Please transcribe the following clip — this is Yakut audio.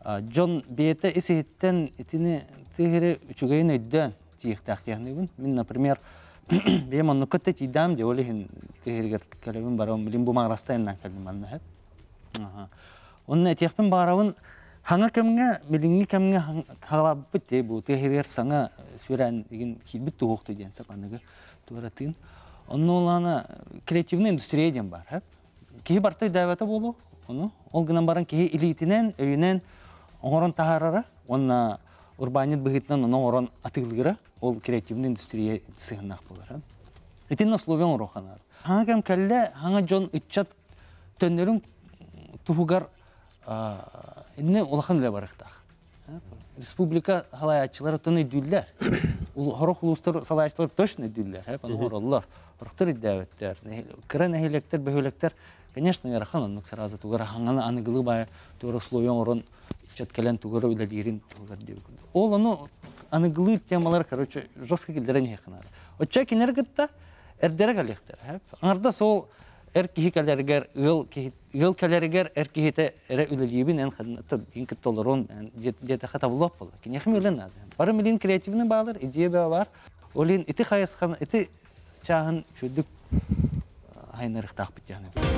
Дьон бэйэтэ ис-иһиттэн итини тыһыры үчүгэйин өйдөөн тиийиэхтээх диэхнибин. Мин, например, бэйэм оннукка да тиийдэм дии, ол иһин тыһырыгар кэлэбин барабын, билим бу Маҕарастан иннан кэллим манна сөп. Онно этиэхпин баҕарабын, хаҥа кэмҥэ, билиҥҥи кэмҥэ хаалаабыппыт дии, бу тыһырыгар саҥа сүрээн игин киирбит туһуохту диэн сап аныгы туоратыын. Онно улаана креативная индустрия диэн баар. Киһи барыта өйдөөбөтө буолуо, ону. Ол гынан баран киһи илиитинэн, өйүнэн оҥорон таһаарара уонна урбаанньыт быһыытынан ону оҥорон атыылыыра, ол креативный индустрия сыһыаннаах буолар. Итиннэ условия оҥоруохха наада. Хаҥа кэм кэллэ, хаҥа дьон ыччат төннөрүн туһугар инне улахан үлэ барыахтаах. Республика салайааччылара оттон өйдүүллэр. Сорох улуустар салайааччылар точно өйдүүллэр, оҥороллор. Сорохтор өйдөөбөттөр. Кыра нэһилиэктэр, бөһүөлэктэр, конечно, ыарахан оннук сразу тугара хаҥаны аныгылыы баайа туора условия оҥорон ыччат кэлэн тугара үлэлиирин туһугар диэбит. Ол ону аныгылыы темалар, короче, жестко киллэрэн иһиэххэ наада. Оччо кинилэри кытта эрдэрэ кэлиэхтэр. Аҥардас ол эр киһи кэлэригэр ыал киһи ыал кэлэригэр эр киһитэ эрэ үлэлиибин эн ханна кытта олорон диэтэхэ табыллыбат буолла. Киниэхэ үлэ наада. Бары милин креативный баалар, идея баар. Ол иһин ити хайысханы, ити чааһын үчүгдүк хайнарыахтаахпыт диэн.